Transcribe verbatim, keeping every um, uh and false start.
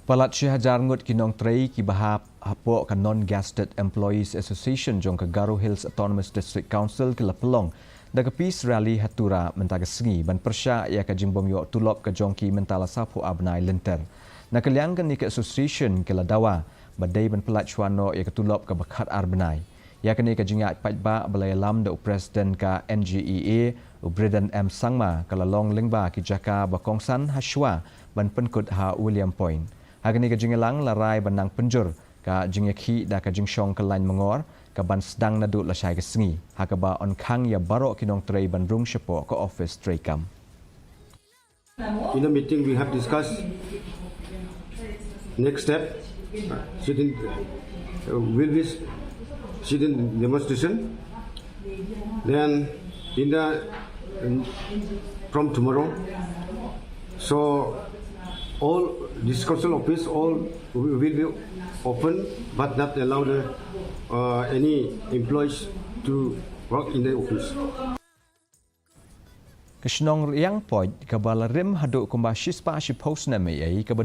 Palat shi hajar ngut ki nongtrei kiba hap hapoh ka Non-Gazetted Employees Association jong ka Garo Hills Autonomous District Council ki la pynlong da ka Peace Rally ha Tura mynta ka sngi ban pyrshah ïa ka jingbym ïoh tulop ka jong ki mynta la sawphew ar bnai lynter. Na ka liang kane ka association ki la dawa ba dei ban pyllait shuwa noh ïa ka tulop kaba khatar bnai. Ïa kane ka jingïaid paidbah ba la ïalam da u President ka N G E A, u Bridan M Sangma, ka la long lyngba ki jaka ba kongsan ha shuwa ban pynkut ha William Point. Ha kane ka jingïalang la rai ban nang pynjur ka jingïakhih da ka jingshong kyllain mangor kaban sdang naduh lashai ka sngi, ha kaba yn khang ïa baroh ki nongtrei ban rung shapoh ka ophis treikam. In the meeting, we have discussed next step. Sit-in, uh, will be sit-in demonstration. Then, in the um, from tomorrow, so all this council office all will be open, but not allow the uh, any employees to work in the office. Ka shnong Riangpoj kaba la rim haduh kumba shispah shiphew snem ei ei kaba